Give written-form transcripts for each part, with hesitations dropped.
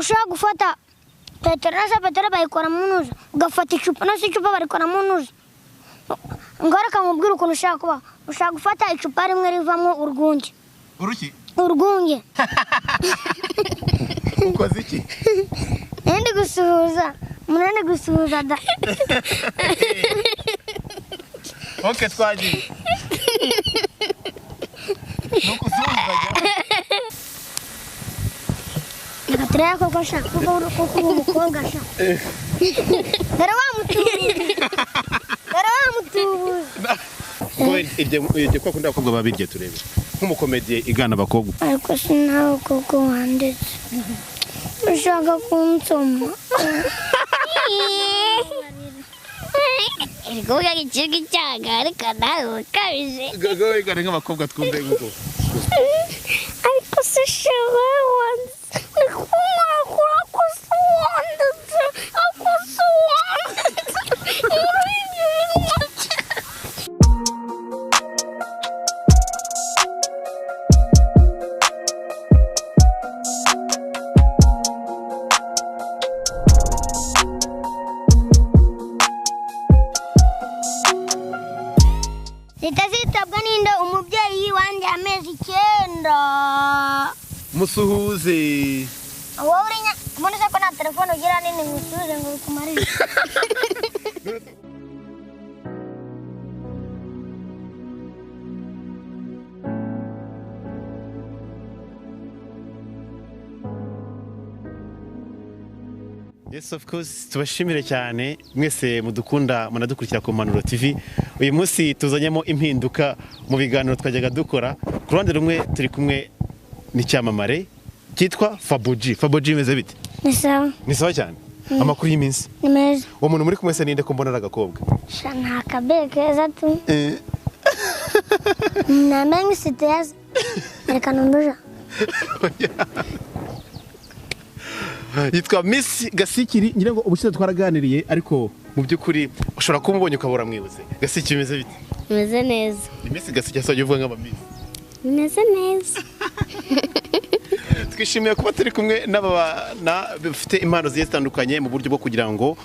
Ushobora gufata petero na petero bayikora mu ntuza, ugafata icupa na icupa barikora mu ntuza. Ngaruka nkubwire ukuntu ushaka kuba. Ushaka gufata icupa rimwe rivamo urwunge. Uruki? Urwunge. Ukoze iki? Ndi gusuhuza. Umuntu gusuhuza da. Okay, twagiye. Nukusuhuza. Reka turebe koko sha, kuko uri umukobwa sha. Dore wa mutubuzi. Dore wa mutubuzi. Iryo kwa kundi abakobwa babirya turebe. Nk'umukomediye igana abakobwa. Ariko sinawe koko wanditse. Ushaka kunsoma. Iri kuvuga ikigo icyaga ariko nawe ukabije. Gogo igana nk'abakobwa twumve nguko. Ariko se shewe wanze. Zita zitabwa n'inda umubyeyi wanjye amezi 9. Musuhuze. Wowe urinya mbona se ko nta telefone ugira nini ngusuhuze ngo bikumarire. Yes, of course, tubashimire cyane mwese mudukunda munadukurikira ku Mpanuro TV. Uyu munsi tuzanyemo impinduka mu biganiro twajyaga dukora. Ku ruhande rumwe turi kumwe n'icyamamare cyitwa Faboji. Faboji imeze bite? Ni sawa. Ni sawa cyane. Amakuru y'iminsi? Ni meza. Uwo muntu muri kumwe se ninde ko mbona ari agakobwa? Sha nta kabe keza tu. Nambaye nk'isitezi. Reka numbuja. Yitwa Miss Gasikiri, ngira ngo ubushize twaraganiriye ariko mu by'ukuri ushobora kumubonye ukabura mwibuze. Gasikiri imeze bite? Imeze neza. Ni Miss Gasikiri asajya uvuga nk'aba Miss. Imeze neza. Twishimiye kuba turi kumwe n'abana bafite impano zigiye zitandukanye mu buryo bwo kugira ngo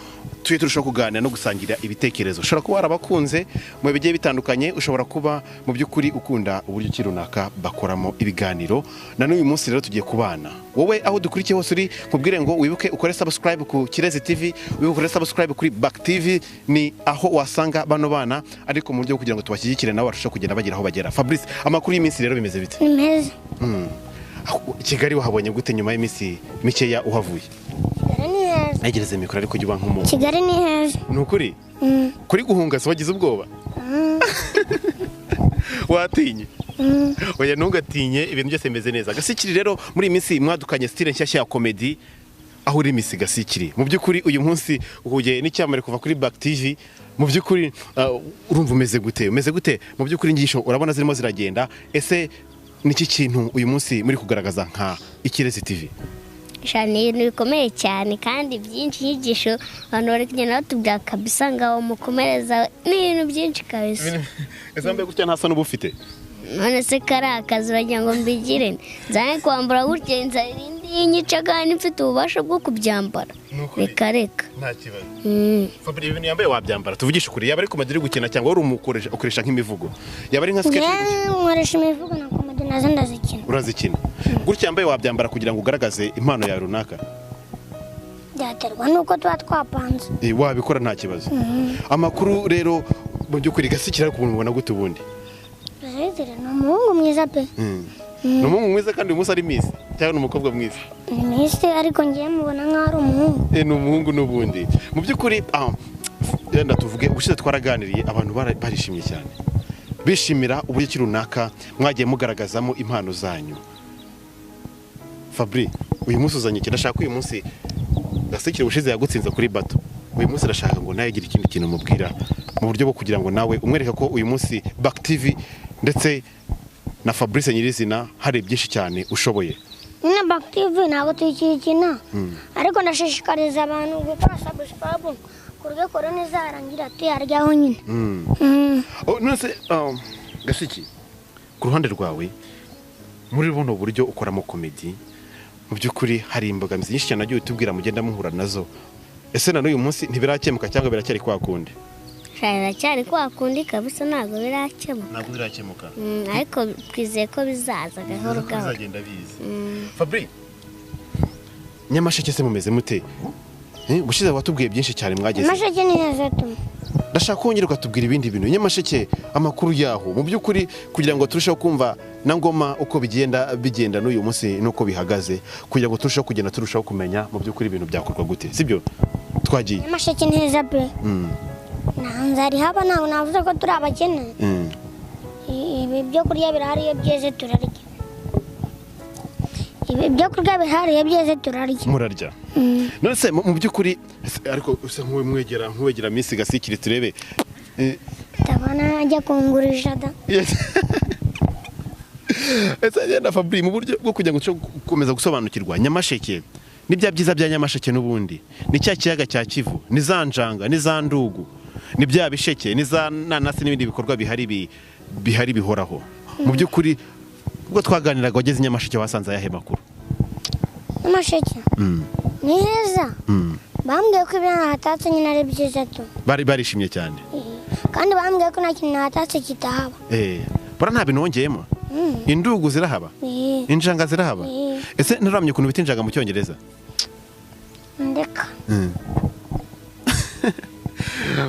tujye turushaho kuganira no gusangira ibitekerezo. Ushobora kuba warabakunze mu bigiye bitandukanye, ushobora kuba mu by'ukuri ukunda uburyo ki runaka bakoramo ibiganiro. Na n'uyu munsi rero tugiye kubana. Wowe aho dukurikiye hose uri, nkubwire ngo wibuke ukore subscribe ku Kirezi TV, wibuke ukore subscribe kuri Back TV, ni aho wasanga bano bana ariko mu buryo bwo kugira ngo tubashyigikire nabo barusheho kugenda bagira aho bagera. Fabrice, amakuru y'iminsi rero bimeze bite? Ni meza. Kigali wahabonye gute nyuma y'iminsi mikeya uhavuye? Kigali ni heza. Negereze mikoro ariko ujye uba nk'umuntu. Kigali ni heza. Ni ukuri? Kuri guhunga se wagize ubwoba? Watinye? Oya ntugatinye, ibintu byose bimeze neza. Gasikiri rero muri iyi minsi mwadukanye style nshyashya ya comedy aho uri Miss Gasikiri. Mu by'ukuri uyu munsi uhuye n'icyamamare kuva kuri Back TV. Mu by'ukuri urumva umeze gute? Umeze gute? Mu by'ukuri inyigisho urabona zirimo ziragenda. Ese niki kintu uyu munsi muri kugaragaza nka Ikirezi TV? Ni ibintu bikomeye cyane kandi byinshi, inyigisho abantu bari kugenda batubwira kabisa ngaho mukomereza, ni ibintu byinshi kabisa. Ese mbe gutya ntasa n'ubufite? None se kari akazi uragira ngo mbigire nzane kwambara gutya nzarindi y'inyica kandi mfite ububasha bwo kubyambara. Reka reka. Nta kibazo. Fabri, ibintu yambaye wabyambara tuvugishe ukuri, yaba ari comedy uri gukina cyangwa uri umukoresha ukoresha nk'imivugo. Yaba ari nka sketch uri gukina. Nkoresha imivugo na comedy nazo ndazikina. Urazikina. Gutya yambaye wabyambara kugira ngo ugaragaze impano yawe runaka. Byaterwa nuko tuba twapanze. Wabikora nta kibazo. Amakuru rero mu by'ukuri Gasikiri ariko ubona gute ubundi? Gasikiri ni umuhungu mwiza pe. Ni umuhungu mwiza kandi uyu munsi ari Miss cyangwa ni umukobwa mwiza? Ni Miss ariko ngiye mubona nkaho ari umuhungu. Ni umuhungu n'ubundi. Mu by'ukuri yenda tuvuge ubushize twaraganiriye abantu barishimye cyane. Bishimira uburyo ki runaka mwagiye mugaragazamo impano zanyu. Fabri, uyu munsi uzanye iki? Ndashaka uyu munsi Gasikiri ubushize yagutsinze kuri bato. Uyu munsi ndashaka ngo nawe ugire ikindi kintu umubwira mu buryo bwo kugira ngo nawe umwereke ko uyu munsi Back TV ndetse na Fabrice nyirizina hari byinshi cyane ushoboye. Nyine Back TV ntabwo tuyikina, ariko ndashishikariza abantu gukora subscribe ku buryo korona izarangira tuyaryaho nyine. None se Gasiki, ku ruhande rwawe muri buno buryo ukoramo comedy, Mu by'ukuri hari imbogamizi nyinshi cyane agiye utubwira mugenda muhura nazo. Ese na n'uyu munsi ntibirakemuka cyangwa biracyari kwa kundi? Biracyari kwa kundi kabisa, ntabwo birakemuka. Ntabwo birakemuka. Ariko twizeye ko bizaza gahoro gahoro. Bizagenda biza. Fabri, Nyamasheke se mumeze mute? Ubushize watubwiye byinshi cyane mwageze. Nyamasheke ni heza tu. Ndashaka kongera ukatubwira ibindi bintu. Nyamasheke amakuru yaho mu by'ukuri kugira ngo turusheho kumva na Ngoma uko bigenda bigenda n'uyu munsi nuko bihagaze, kugira ngo turusheho kugenda turushaho kumenya mu by'ukuri ibintu byakorwa gute, sibyo? Twagiye. Nyamasheke ni heza pe. Nta nzara ihaba, ntabwo navuze ko turi abakene. Ibi byo kurya birahari, iyo byeze turarya. Ibi byo kurya birahari, iyo byeze turarya. Murarya. None se mu by'ukuri ariko usa nk'uwemwegera nk'uwegera Miss Gasikiri turebe. Ndabona ajya kungurisha da. Ese agenda Fabri mu buryo bwo kugira ngo gukomeza gusobanukirwa Nyamasheke ni bya byiza bya Nyamasheke n'ubundi ni cya kiyaga cya Kivu, ni za njanga, ni za ndugu, ni bya bisheke, ni za nanasi n'ibindi bikorwa bihari bihari bihoraho. Mu by'ukuri ubwo twaganiraga wageze Nyamasheke wasanze ayahe makuru? Nyamasheke ni heza. Bambwiye ko ibyo nahatatse nyine ari byiza tu. Bari barishimye cyane. Kandi bambwiye ko nta kintu nahatatse kitahaba. Bora nta bintu wongeyemo? Indugu zirahaba? Injanga zirahaba? Ese nturamye ukuntu bita injanga mu Cyongereza? Ndeka.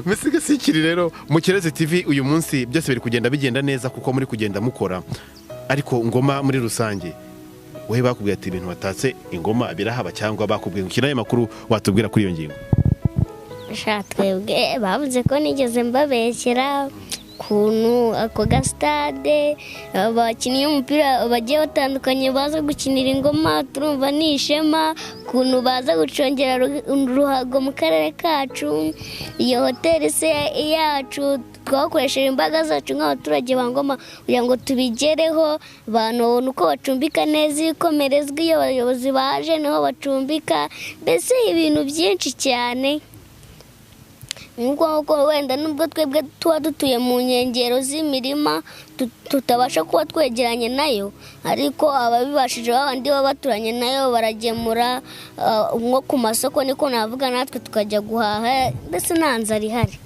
Miss Gasikiri rero mu Kirezi TV uyu munsi byose biri kugenda bigenda neza kuko muri kugenda mukora, ariko Ngoma muri rusange wowe bakubwiye ati ibintu watatse ingoma birahaba cyangwa bakubwiye ngo kinaye makuru watubwira kuri iyo ngingo? Twebwe bavuze ko nigeze mbabeshyera kuntu ako gasitade abakinnyi b'umupira bagiye batandukanye baza gukinira ingoma, turumva ni ishema kuntu baza gucongera ruhago mu karere kacu. Iyo hoteli se yacu twakoresheje imbaraga zacu nk'abaturage ba Ngoma kugira ngo tubigereho, abantu babona uko bacumbika neza, ibikomerezwa iyo abayobozi baje niho bacumbika, mbese ibintu byinshi cyane. Nk'uko wenda nubwo twebwe tuba dutuye mu nkengero z'imirima tutabasha kuba twegeranye nayo, ariko ababibashije babandi baba baturanye nayo baragemura nko ku masoko, niko navuga, natwe tukajya guhaha, mbese nta nzara ihari.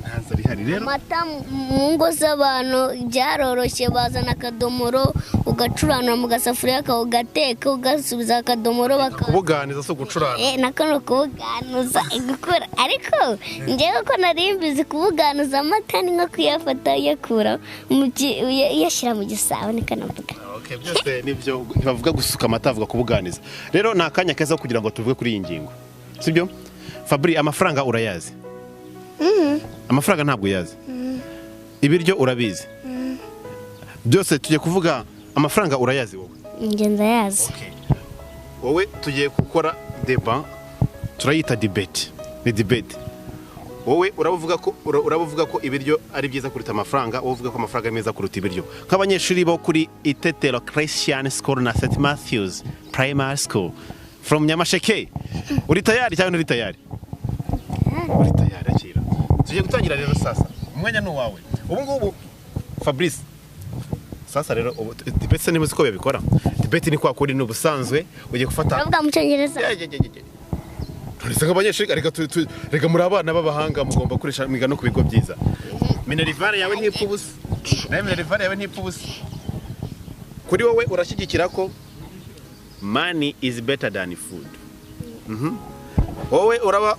Amata mu ngo z'abantu byaroroshye, bazana akadomoro ugacurana mu gasafuriya kawe ugateka ugasubiza akadomoro kubuganiza so gucurana. Nako ni ukubuganuza gukora, ariko njyewe ko nari mbizi kubuganuza amata ni nko kuyafata uyakura uyashyira mu gisabo, niko navuga. Byose nibyo ntibavuga gusuka amata, bavuga kubuganiza. Rero ni akanya keza kugira ngo tuvuge kuri iyi ngingo, sibyo? Fabri, amafaranga urayazi? Amafaranga ntabwo uyazi. Ibiryo urabizi. Byose tugiye kuvuga amafaranga urayazi wowe? Njye ndayazi. Wowe tugiye gukora deba, turayita debate. Ni debate. Wowe urabuvuga ko ibiryo ari byiza kuruta amafaranga, wowe uvuga ko amafaranga ari meza kuruta ibiryo. Nk'abanyeshuri bo kuri Itetero Christian School na St Matthews Primary School from Nyamasheke. Uri tayari cyangwa nturi tayari? Uri tayari akira. Tugiye gutangira rero sasa. Umwanya ni wawe. Ubu ngubu Fabrice sasa rero debate niba uzi ko babikora. Debate ni kwa kuri ni ubusanzwe ugiye gufata. Uravuga mu Cyongereza? Turese nk'abanyeshuri reka muri abana b'abahanga mugomba gukoresha imigano ku bigo byiza. Minerivare yawe ntipfa ubusa. Nawe minerivare yawe ntipfa ubusa. Kuri wowe urashyigikira ko money is better than food. Wowe uraba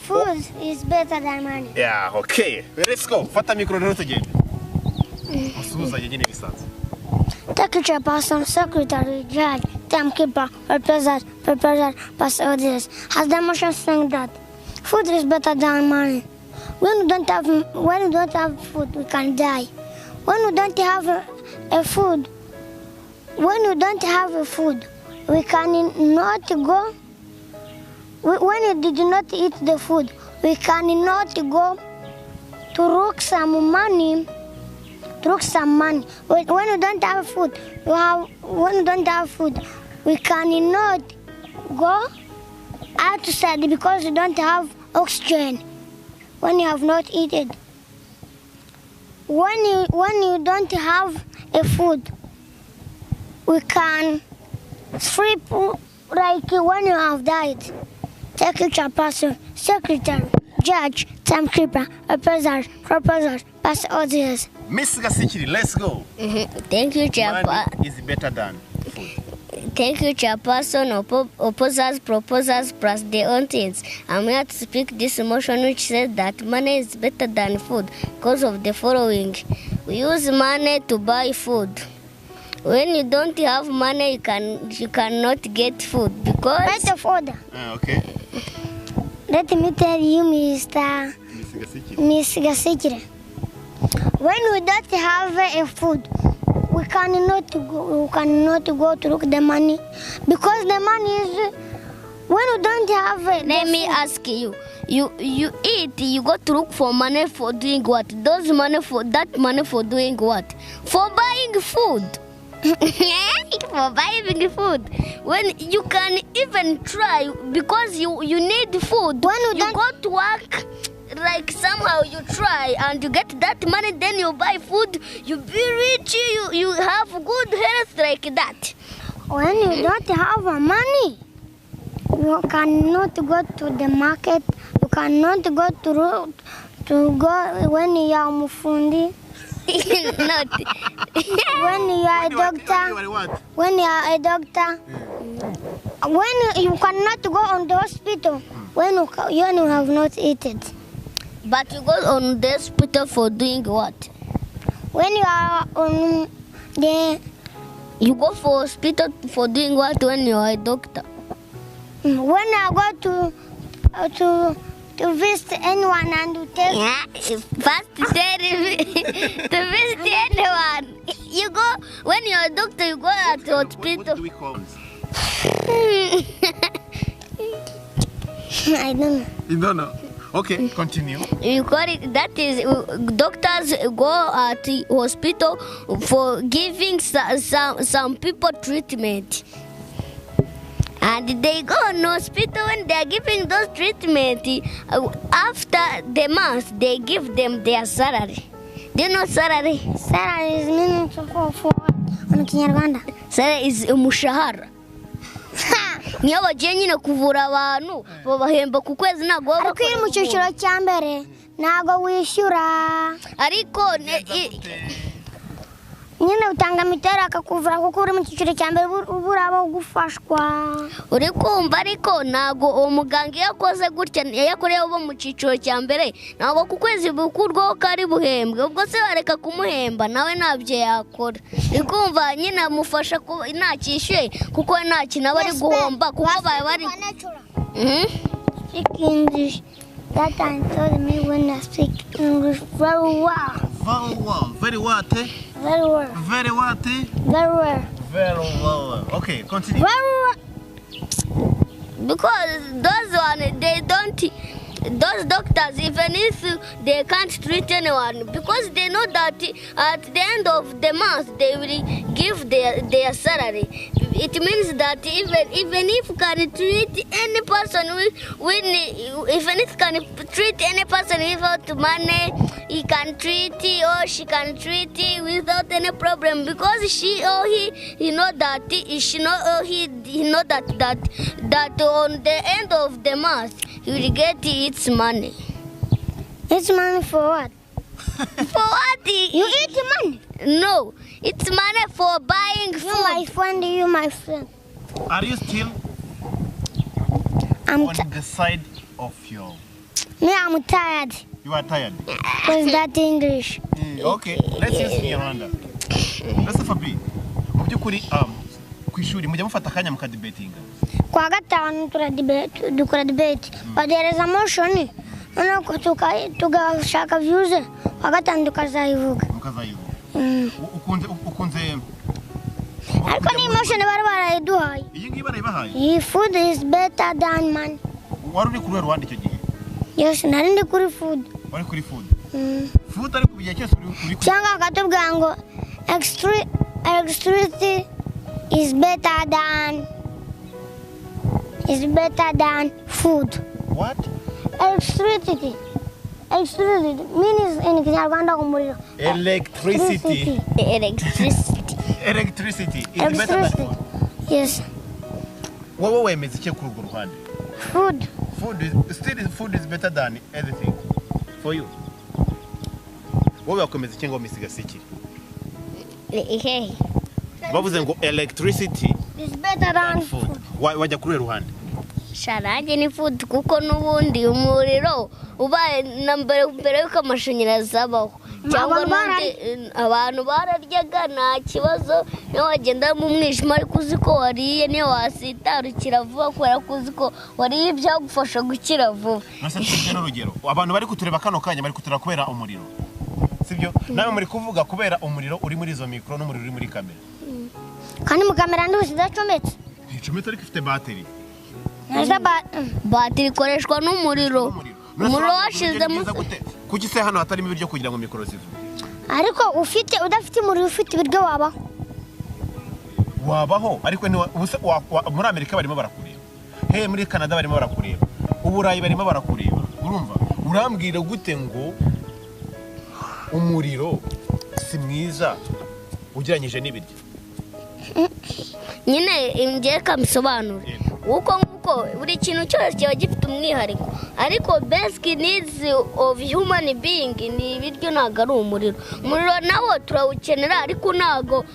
food is better than money. Yeah, okay. Let's go. Fata micro rero tugende. Usuhuzanye nyine bisanzwe. Secretary, person, secretary, judge, timekeeper, represent, preparer, pass orders. Has the motion saying that food is better than money. When we don't have food, we can die. When we don't have a food, when we don't have a food, we cannot go. When we did not eat the food, we cannot go to look some money. Look some money. When we don't have food, when we don't have food, we cannot go outside because we don't have oxygen. When you have not eaten, when you don't have a food, we can sleep. Like when you have died. Thank you, chairperson, secretary, judge, timekeeper, opposers, proposers, pass audience. Miss Gasikiri, let's go. Thank you, chairperson. Money is better than food. Thank you, chairperson, opposers, proposers, plus the audience. I'm here to speak this motion which says that money is better than food because of the following. We use money to buy food. When you don't have money, you cannot get food because... Point of order. Okay. Let me tell you, Mr. Miss Gasikiri. When we don't have a food, we cannot go to look the money because the money is when we don't have it. Let me ask you. You eat, you go to look for money for doing what? Those money for that money for doing what? For buying food. For buying food. When you can even try because you need food. When you you go to work, like somehow you try and you get that money, then you buy food, you be rich, you have good health like that. When you don't have money, you cannot go to the market, you cannot go to go when you are mufundi. Not. When you are a doctor, when you are a doctor, when you cannot go on the hospital, when you have not eaten. But you go on the hospital for doing what? When you are on the... You go for hospital for doing what when you are a doctor? When I go to visit anyone and to take... Yeah, first tell me to visit anyone. You go, when you are a doctor, you go at the hospital. What do we call it? I don't know. You don't know? Okay, continue. You call it, that is, doctors go at the hospital for giving some people treatment. And they go on hospital when they are giving those treatment. After the month, they give them their salary. Do you know salary? Salary is meaning for on Kinyarwanda. Salary is umushahara. Niyo bagiye nyine kuvura abantu babahemba ku kwezi ntago baba. Ariko iri mu cyiciro cya mbere ntago wishyura. Ariko nyine utanga mituweli akakuvura kuko uri mu cyiciro cya mbere ubura abo gufashwa. Uri kumva ariko ntago uwo muganga iyo akoze gutya iyo akoreye abo mu cyiciro cya mbere ntago ku kwezi bukurwaho kari buhembwe, ubwo se bareka kumuhemba nawe ntabyo yakora. Uri kumva nyine amufasha ntakishyuye kuko nta kintu aba ari guhomba kuko bari Speak English. That time told me when I speak English very well. Very well. Very what? Very well. Very what? Very well. Very well. Okay, continue. Very well. Because those one, they don't, those doctors, even if they can't treat anyone, because they know that at the end of the month they will give their salary. It means that even if can treat any person with even if can treat any person without money, he can treat or she can treat without any problem because she or he know that she know or he know that on the end of the month he will get its money. It's money for what? For what? You eat money? No, it's money for buying food. You my friend, you my friend. Are you still on the side of your... Me, I'm tired. You are tired? With that English. Okay, let's use Kinyarwanda. Let's Fabi. Mu by'ukuri ku ishuri mujya mufata akanya mukadebatinga? Kwa gatanu dukora debate. Baduhereza motion. Noneho tugashaka views, kwa gatanu tukazayivuga. Mukazayivuga. Ukunze ariko ni motion bari barayiduhaye. Iyi ngiyi barayibahaye? Iyi food is better than money. Wari uri kuri Rwanda icyo gihe? Yes, nari ndi kuri food. Wari kuri food? Food ariko igihe cyose uri kuri cyangwa akatubwira ngo electricity is better than food. What? Electricity. Electricity means in Kinyarwanda umuriro. Electricity. Electricity. Electricity is better than food. Yes. Wowe wemeza iki kuri urwo ruhande? Food. Food is better than anything for you. Wowe wakomeza iki ngo Miss Gasikiri? Ehe. Bavuze ngo electricity is better than food. Wajya kuri ruhande. Sharange ni food kuko n'ubundi umuriro ubaye na mbere yuko amashanyarazi abaho cyangwa abantu bararyaga nta kibazo, niyo wagenda mu mwijima ariko uzi ko wariye, niyo wasitarukira vuba kubera ko uzi ko wariye ibyagufasha gukira vuba. Nase tuvuge n'urugero, abantu bari kutureba kano kanya bari kutureba kubera umuriro, sibyo? Nawe muri kuvuga kubera umuriro uri muri izo mikoro n'umuriro uri muri kamera. Kandi mu kamera nduzi idacometse. Nticometse ariko ifite bateri. Bateri ikoreshwa n'umuriro. Umuriro washizemo. Kuki se hano hatarimo ibiryo kugira ngo mikoro zivuge? Ariko ufite udafite umuriro ufite ibiryo wabaho. Wabaho ariko muri Amerika barimo barakureba. He muri Canada barimo barakureba. Uburayi barimo barakureba. Urumva? Urambwira gute ngo umuriro si mwiza ugereranyije n'ibiryo? Nyine ngiye kamusobanura. Uko nguko buri kintu cyose kiba gifite umwihariko, ariko basic needs of human being ni ibiryo, ntabwo ari umuriro. Umuriro nawo turawukenera ariko ntabwo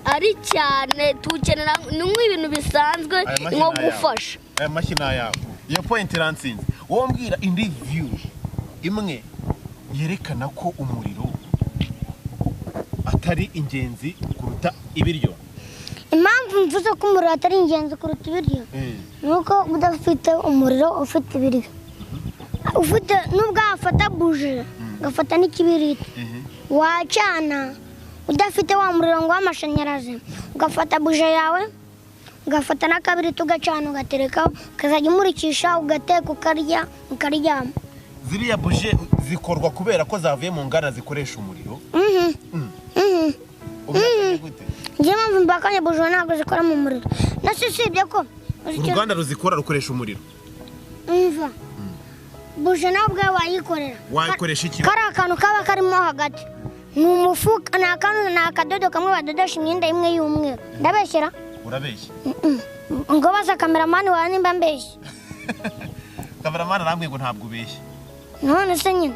ari cyane, tuwukenera ni nk'ibintu bisanzwe nko gufasha. Aya mashyi ni ayawe. Iyo point iransinze. Wowe mbwira indi view imwe yerekana ko umuriro atari ingenzi kuruta ibiryo. Impamvu mvuze ko umuriro atari ingenzi kuruta ibiryo nuko udafite umuriro ufite ibiryo, ufite nubwo wafata buje ugafata n'ikibiriti wacana, udafite wa muriro ngo w'amashanyarazi ugafata buje yawe ugafata n'akabiriti ugacana ugaterekaho ukazajya umurikisha ugateka ukarya ukaryama. Ziriya buje zikorwa kubera ko zavuye mu nganda zikoresha umuriro. Njye mpamvu mbakanye buje ntabwo zikora mu muriro. Nasi usibye ko uruganda ruzikora rukoresha umuriro. Umva, buje nawe ubwawe wayikorera. Wayikoresha iki? Kari akantu kaba karimo hagati ni umufuka, ni akantu, ni akadodo kamwe badodesha imyenda imwe y'umweru. Ndabeshyera? Urabeshya. Ngo baza kameramani wawe nimba mbeshya. Kameramani arambwiye ngo ntabwo ubeshya. None se nyine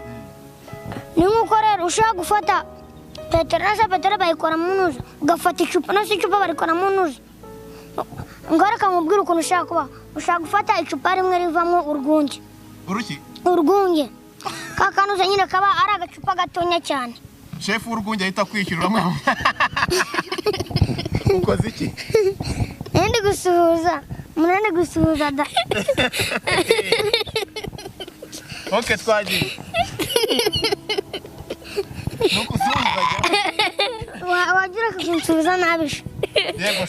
ni nk'uko rero ushobora gufata petero, nase petero bayikora mu ntuza, ugafata icupa, nase icupa barikora mu ntuza. Ngo reka nkubwire ukuntu ushaka kuba ushaka gufata icupa rimwe rivamo urwunge. Uruki? Urwunge. Ka kanuza nyine kaba ari agacupa gatonya cyane. Chef w'urwunge ahita kwishyura mwa. Ukoze iki? Ndi gusuhuza. Munane gusuhuza da. Okay, twagiye. Nukusuhuza. Wagira kunsuhuza nabishe. Yego.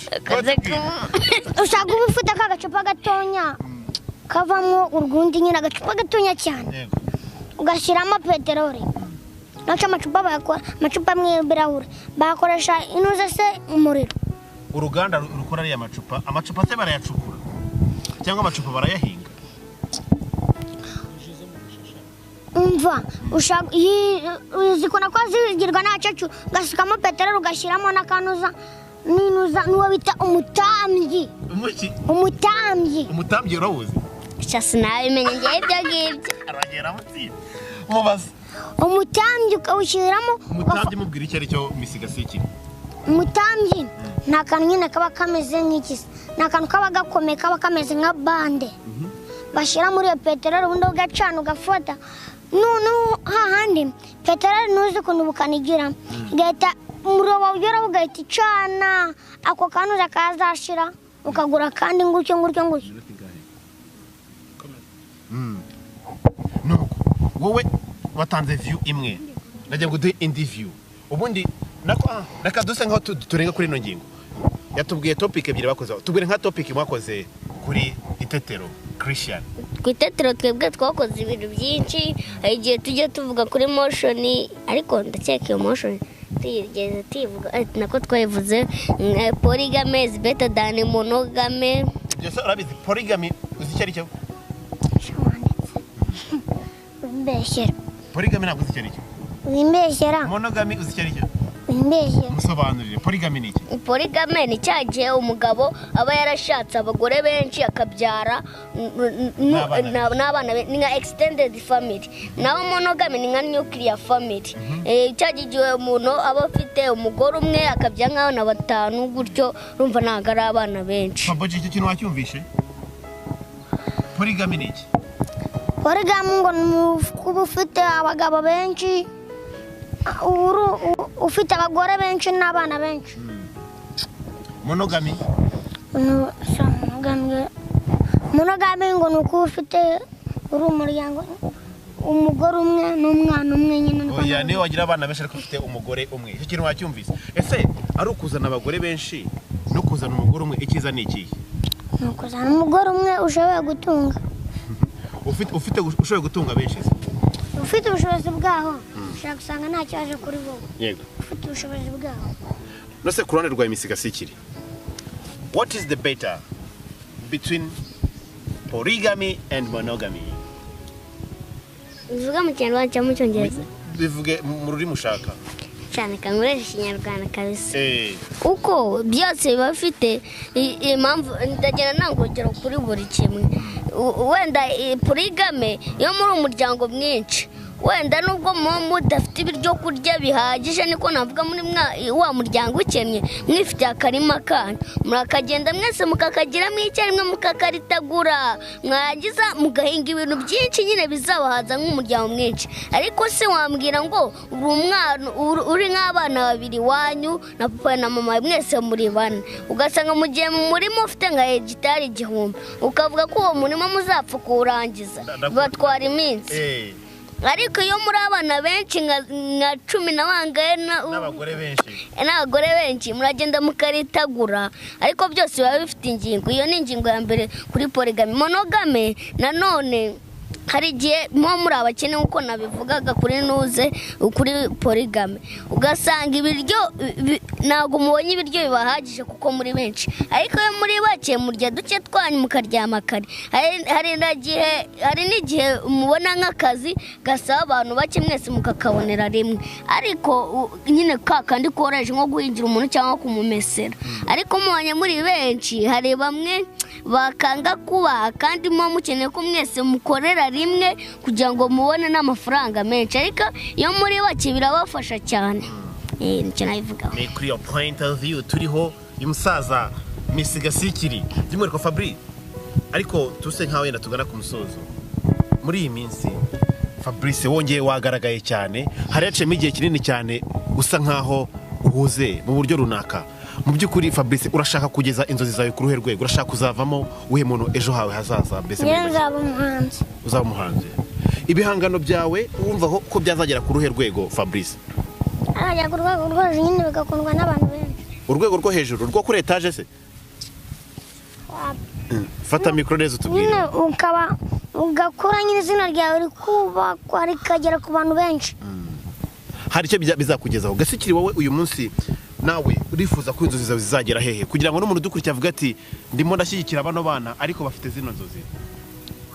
Ushaka kuba ufite aka gacupa gatonya kavamo urwundi nyine, agacupa gatonya cyane. Ugashyiramo peteroli. Naco amacupa bayakora, amacupa amwe y'ibirahure bakoresha inuze se umuriro. Uruganda rukora ariya macupa, amacupa se barayacukura cyangwa amacupa barayahinga? Umva, ushaka zikona ko zigirwa n'abacacu, ugasukamo peteroli ugashyiramo n'akanuza n'inuza n'uwo bita umutambyi. Umuki? Umutambyi. Umutambyi urawuzi? Sha sinabimenye ngewe ibyo ngibyo. Aragera mutsi. Mubaze. Umutambyi ukawushyiramo. Umutambyi mubwira icyo ari cyo Miss Gasikiri. Umutambyi ni akantu nyine kaba kameze nk'ikisi, ni akantu kaba gakomeye kaba kameze nka bande bashyira muri iyo peteroli, ubundi ugacana ugafata. Noneho hahandi peteroli ntuzi ukuntu bukanigira, igahita umuriro wawugeraho ugahita icana, ako kanuza kazashira ukagura kandi ngutyo ngutyo ngutyo. Nuko wowe watanze view imwe, najya ngo duhe indi view. Ubundi nako reka duse nkaho turenga kuri ino ngingo. Yatubwiye topic ebyiri bakoze. Tubwire nka topic mwakoze kuri Itetero Christian. Ku Itetero twebwe twakoze ibintu byinshi, hari igihe tujya tuvuga kuri motion, ariko ndakeka iyo motion tuyigeze tuyivuga, nako twayivuze polygamy is better than monogamy. Byose urabizi polygamy uzi icyo ari cyo? Wimbeshyera. Polygamy ntabwo uzi icyo ari cyo? Wimbeshyera. Monogamy uzi icyo ari cyo? Wimbeshye. Musobanurire, polygamy ni iki? Polygamy ni cya gihe umugabo aba yarashatse abagore benshi akabyara n'abana, ni nka extended family. Naho monogamy ni nka nuclear family. Cya gihe umuntu aba afite umugore umwe akabyara nk'abana batanu gutyo, urumva ntabwo ari abana benshi. Faboji, icyo kintu wacyumvishe? Polygamy ni iki? Polygamy ngo ni kuba ufite abagabo benshi, ufite abagore benshi n'abana benshi. Monogamy? Monogamy ngo ni uko ufite uri umuryango, umugore umwe n'umwana umwe nyine. Oya, niyo wagira abana benshi ariko ufite umugore umwe. Icyo kintu wacyumvise? Ese ari ukuzana abagore benshi no kuzana umugore umwe, icyiza ni ikihe? Ni ukuzana umugore umwe ushoboye gutunga. Ufite ushoboye gutunga benshi se? Ufite ubushobozi bwaho, ushobora gusanga nta kibazo kuri wowe. Yego. Ufite ubushobozi bwaho. Nose ku ruhande rwa Misigasikiri, what is the better between polygamy and monogamy? Bivuga mu Kinyarwanda cyangwa mu Cyongereza? Bivuge mu rurimi ushaka. Cyane kankoresha Ikinyarwanda kabisa. Uko byose biba bifite impamvu, ndagenda nanga urugero kuri buri kimwe. Wenda polygamy yo muri umuryango mwinshi, wenda nubwo mudafite ibiryo kurya bihagije, niko navuga muri wa muryango ukennye, mwifitiye akarima kanyu, murakagenda mwese mukakagiramo icyarimwe, mukakaritagura, mwarangiza mugahinga ibintu byinshi nyine bizabahaza nk'umuryango mwinshi. Ariko se wambwira ngo uri umwana uri nk'abana babiri wanyu na papa na mama mwese muri bane, ugasanga mu gihe mu murima ufite nka hegitari 1000, ukavuga ko uwo murima muzapfa kuwurangiza, batwara iminsi. Ariko iyo muri abana benshi nka 10 na bangahe n'abagore benshi, muragenda mukaritagura, ariko byose biba bifite ingingo. Iyo ni ingingo ya mbere kuri polygamy. Monogamy nanone hari igihe mwo muri abakene nk'uko nabivugaga kuri nuze kuri polygamy, ugasanga ibiryo ntabwo mubonye ibiryo bibahagije kuko muri benshi, ariko iyo muri bake murya duke twanyu mukaryama kare. Hari n'igihe mubona nk'akazi gasaba abantu bake mwese mukakabonera rimwe, ariko nyine ka kandi koroheje nko guhingira umuntu cyangwa kumumesera. Ariko mubonye muri benshi hari bamwe bakanga kuba, kandi muba mukeneye ko mwese mukorera rimwe kugira ngo mubone n'amafaranga menshi, ariko iyo muri bake birabafasha cyane. Nicyo nabivugaho. Ni kuri your point of view turiho uyu musaza Misigasikiri by'umwihariko Fabri, ariko tuse nkaho yenda tugana ku musozo. Muri iyi minsi Fabrice wongeye wagaragaye cyane, hari yaciyemo igihe kinini cyane usa nkaho uhuze mu buryo runaka. Mu by'ukuri Fabrice, urashaka kugeza inzozi zawe ku ruhe rwego? Urashaka kuzavamo uhe muntu ejo hawe hazaza? Mbese nzaba umuhanzi. Uzaba umuhanzi. Ibihangano byawe wumva ko byazagera ku ruhe rwego Fabrice? Arajya ku rwego rwo hejuru nyine bigakundwa n'abantu benshi. Urwego rwo hejuru rwo kuri etage se? Fata mikoro neza utubwire. Nyine ukaba ugakura nyine izina ryawe rikubakwa rikagera ku bantu benshi. Hari icyo bizakugezaho. Gasikiri, wowe uyu munsi nawe urifuza ko inzozi zawe zizagera hehe, kugira ngo n'umuntu udukurikira avuge ati ndimo ndashyigikira bano bana ariko bafite zino nzozi?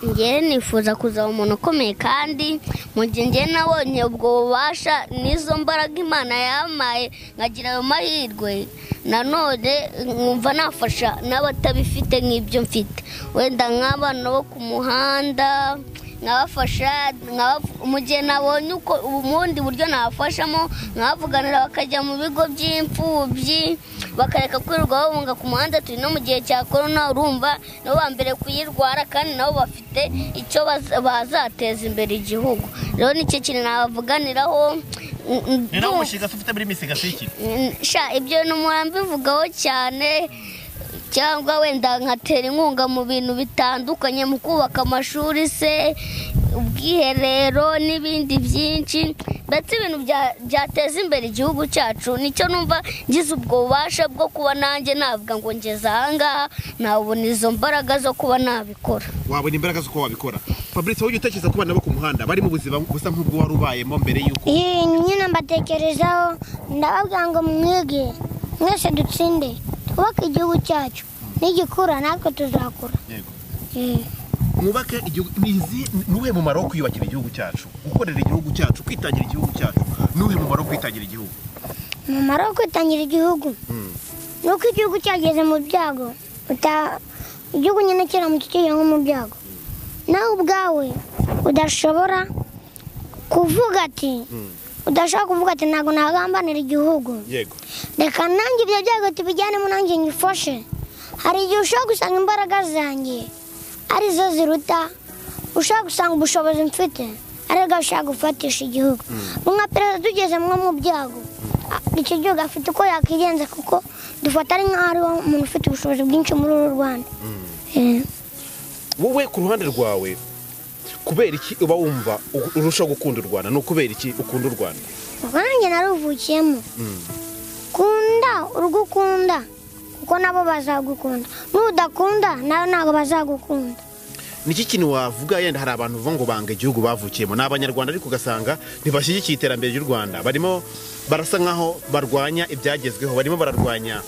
Njye nifuza kuzaba umuntu ukomeye, kandi mu gihe njye nabonye ubwo bubasha n'izo mbaraga Imana yampaye nkagira ayo mahirwe, nanone nkumva nafasha n'abatabifite nk'ibyo mfite, wenda nk'abana bo ku muhanda nkabafasha, mu gihe nabonye uko ubundi buryo nabafashamo, nkabavuganira bakajya mu bigo by'imfubyi, bakareka kwirirwa babunga ku muhanda. Turi no mu gihe cya korona, urumva nabo ba mbere kuyirwara, kandi nabo bafite icyo bazateza imbere igihugu. Rero nicyo kintu nabavuganiraho. Ni nawo mushinga ufite muri Misigasikiri? Sha, ibyo mbivugaho cyane, cyangwa wenda nkatera inkunga mu bintu bitandukanye, mu kubaka amashuri se, ubwiherero n'ibindi byinshi, ndetse ibintu byateza imbere igihugu cyacu. Nicyo numva ngize ubwo bubasha bwo kuba nanjye navuga ngo ngeze aha ngaha, nabona izo mbaraga zo kuba nabikora. Wabona imbaraga zo kuba wabikora. Fabrice, wowe utekereza ku bana bo ku muhanda bari mu buzima busa nk'ubwo wari ubayemo mbere y'uko? Nyine mbatekerezaho, ndababwira ngo mwige mwese dutsinde, twubake igihugu cyacu, nigikura natwe tuzakura. Yego. Mwubake igihugu. Ni uwuhe mumaro wo kwiyubakira igihugu cyacu, gukorera igihugu cyacu, kwitangira igihugu cyacu? Ni uwuhe mumaro wo kwitangira igihugu? Umumaro wo kwitangira igihugu nuko igihugu cyageze mu byago, igihugu nyine kiramutse kigeze nko mu byago, nawe ubwawe udashobora kuvuga ati udashobora kuvuga ati ntabwo nagambanira igihugu. Yego. Reka nanjye ibyo byago tubijyanemo nanjye ngifashe. Hari igihe ushobora gusanga imbaraga zanjye arizo ziruta, ushobora gusanga ubushobozi mfite ariko ushaka gufatisha igihugu. Nka perezida tugeze mwo mu byago, icyo gihugu afite uko yakigenza kuko dufata ari nk'aho ari umuntu ufite ubushobozi bwinshi muri uru Rwanda. Wowe ku ruhande rwawe kubera iki uba wumva urushaho gukunda u Rwanda? Ni ukubera iki ukunda u Rwanda? Kuko nanjye naruvukiyemo. Kunda urwo ukunda kuko nabo bazagukunda, nudakunda nawe ntabwo bazagukunda. Niki kintu wavuga yenda hari abantu bavuga ngo banga igihugu bavukiyemo, ni abanyarwanda ariko ugasanga ntibashyigikiye iterambere ry'u Rwanda, barimo barasa nkaho barwanya ibyagezweho, barimo bararwanya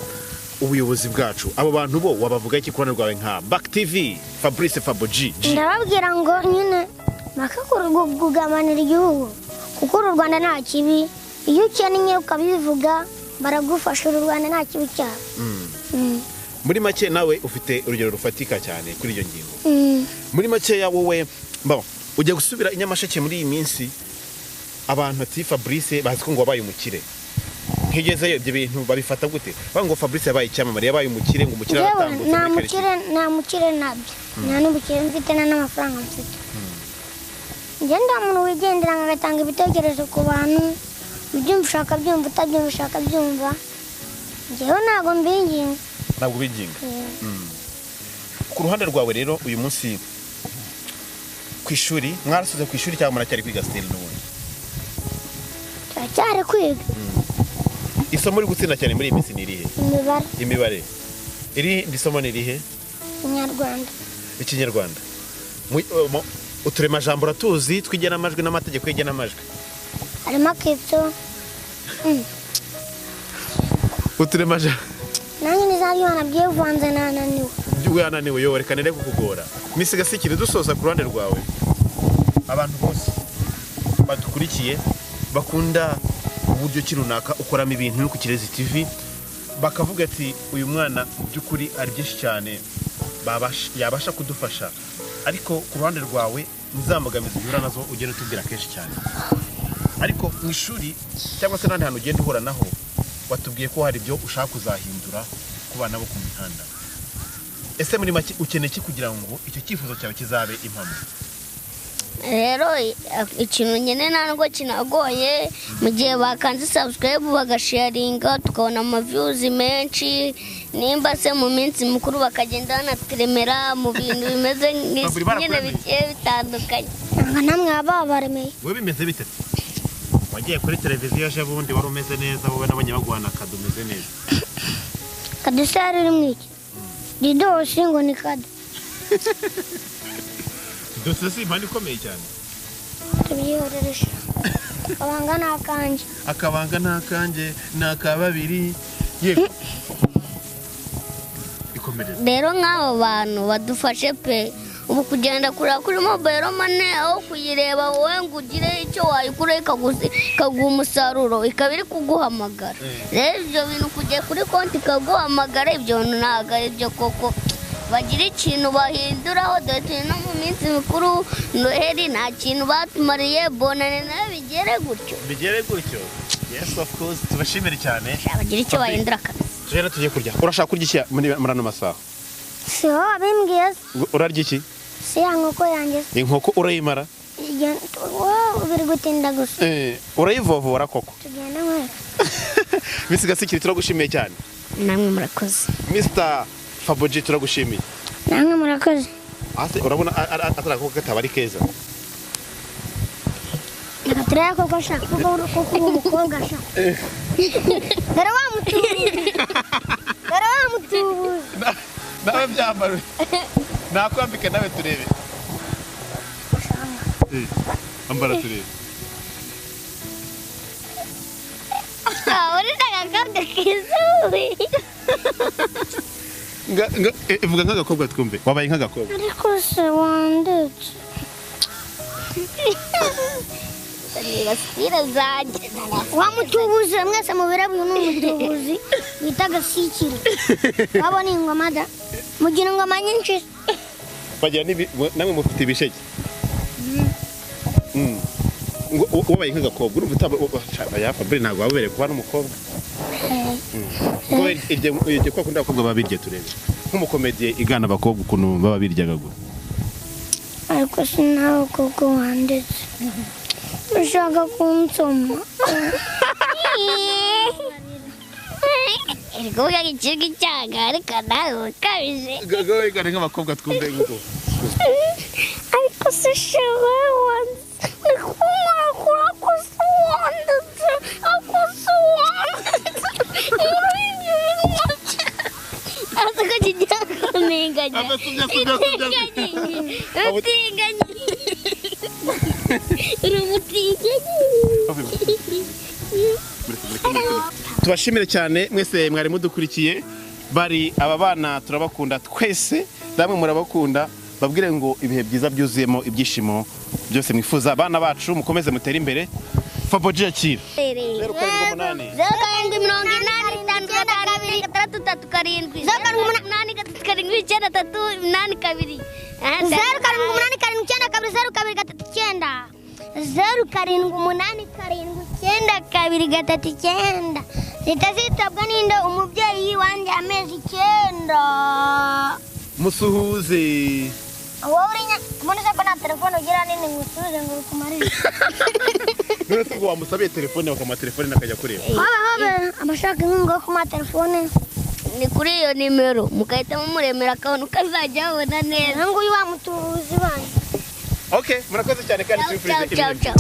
ubuyobozi bwacu. Abo bantu bo wabavuga iki ku ruhande rwawe nka Back TV Fabrice Fabo G? Ndababwira ngo nyine bakakugabanira igihugu kuko uru Rwanda nta kibi, iyo ukennye ukabivuga baragufasha, uru Rwanda nta kibi cyabo. Muri make nawe ufite urugero rufatika cyane kuri iyo ngingo. Muri make ya wowe ujya gusubira i Nyamasheke muri iyi minsi, abantu ati Fabrice bazi ko ngo wabaye umukire, nkigezeyo ibyo bintu babifata gute? Bavuga ngo Fabrice yabaye icyamamare, yabaye umukire, ngo umukire aratambutse. Nta mukire, nta mukire nabyo, nta n'ubukire mfite, nta n'amafaranga mfite. Njye ndi umuntu wigendera ngatanga ibitekerezo ku bantu, ubyumva ushaka byumva, utabyumva ushaka byumva. Njyewe ntabwo mbinginga. Ntabwo ubinginga. Ku ruhande rwawe rero uyu munsi ku ishuri mwarasuze ku ishuri cyangwa muracyari kwiga still n'ubundi? Turacyari kwiga. Isomo uri gutsinda cyane muri iyi minsi ni irihe? Imibare. Imibare. Iri somo ni irihe? Ikinyarwanda. Ikinyarwanda. Uturemajambo uratuzi tw'igenamajwi n'amategeko y'igenamajwi? Harimo akitso. Uturemajambo. Nanjye nizabibona byivanze nananiwe. Wananiwe yo reka nere kukugora. Miss Gasikire dusoza ku ruhande rwawe, abantu bose badukurikiye bakunda uburyo ki runaka ukoramo ibintu ku Kirezi TV bakavuga ati uyu mwana mu by'ukuri ari byinshi cyane yabasha kudufasha, ariko ku ruhande rwawe nizambogamizi uhura nazo ugenda utubwira kenshi cyane, ariko mu ishuri cyangwa se n'ahandi hantu ugenda uhura naho watubwiye ko hari ibyo ushaka kuzahindura ku bana bo ku mihanda. Ese muri make ukeneye iki kugira ngo icyo cyifuzo cyawe kizabe impamo? Rero ikintu nyine ntabwo kinagoye, mu gihe bakanze subscribe bagasharinga tukabona ama views menshi, nimba se mu minsi mikuru bakagenda banaturemera mu bintu bimeze nyine bigiye bitandukanye. Namwe ababaremeye. Wowe bimeze bite? Wagiye kuri televiziyo ejo bundi wari umeze neza, wowe n'abanye baguhana kado umeze neza. Kado se yari iri mu iki? Didosi ngo ni kado. Dose si impano ikomeye cyane. Tubyihoreresha. Akabanga ni akanjye. Akabanga ni akanjye, ni aka babiri. Yego. Ikomereze. Rero nk'abo bantu badufashe pe, ubu kugenda kureba kuri mobile money aho kuyireba wowe ngo ugire icyo wayikura ikaguha umusaruro ikaba iri kuguhamagara. Rero ibyo bintu kujya kuri konti ikaguhamagara, ibyo bintu ntabwo ari byo koko. Bagira ikintu bahinduraho, dore turi no mu minsi mikuru Noheli nta kintu batumariye, bonane nayo bigere gutyo. Bigere gutyo. Yes of course, tubashimire cyane. Bagira icyo bahindura kabisa. Rero tugiye kurya. Urashaka kurya iki muri ano masaha? Si wowe wabimbwiye. Urarya iki? Si ya nkoko yanjye. Inkoko urayimara? Wowe biri gutinda gusa. Urayivovora koko? Tugenda nkwereka. Miss Gasikire turagushimiye cyane. Namwe murakoze. Mr Faboji turagushimiye. Namwe murakoze. Ase urabona atari akoko kataba ari keza. Reka turebe koko sha, kuko uwo mukobwa sha. Dore wa mutubuzi. Dore wa mutubuzi. Nawe byambaro. Nakwambika nawe turebe. Ambara turebe. Uri agakobwa keza we. Vuga nk'agakobwa twumve. Wabaye nk'agakobwa. Ariko se wandetse. Niba sitire zanjye. Wa mutubuzi mwese mubireba, uyu ni umutubuzi bita Gasikiri. Wabona ingoma da, mugira ingoma nyinshi. Bagira namwe mufite ibisheke. Ngo wabaye nk'agakobwa, urumva utaba ya Fabri, ntabwo wabereye kuba n'umukobwa. Ngo iryo kwa kundi abakobwa baba birya, turebe nk'umukomediye igana abakobwa ukuntu baba biryagagura. Ariko sinawe koko wanditse ushaka kunsoma. Iri kuvuga ngo ikirwi cyanga, ariko nawe ukabije. Gago igana nk'abakobwa twumve nguko. Ariko se shewe wanze uri kumwakura ko se wanditse ako se wanditse muri ibyo bintu azi ko kigira kuminganya. Aba subya subya subya. Utinganye, uri umutinganyi. Tubashimire cyane mwese mwari mudukurikiye. Bari aba bana turabakunda twese, namwe murabakunda. Babwire ngo ibihe byiza byuzuyemo ibyishimo byose mwifuza. Abana bacu, mukomeze mutere imbere. Faboji, yakira 078. 0 7 80 5 5 6 3 7 0 7 8 3 7 9 3 8 2. 0787920239, 07879239. Zihita zitabwa n'inda umubyeyi wanjye amezi 9. Musuhuze. Wowe uri mbona ko nta telefone ugira nini ngo usubize ngo ukumarire? None se ubwo wamusabiye telefone, bakamuha telefone nakajya kureba? Habe habe, abashaka inkunga yo kumuha telefone. Ni kuri iyo nimero mugahita mumuremera akantu kazajya abona neza. Uyu nguyu wa mutubuzi wanjye. Okay, murakoze cyane kandi Ciao tubifurize ciao ibihe ciao.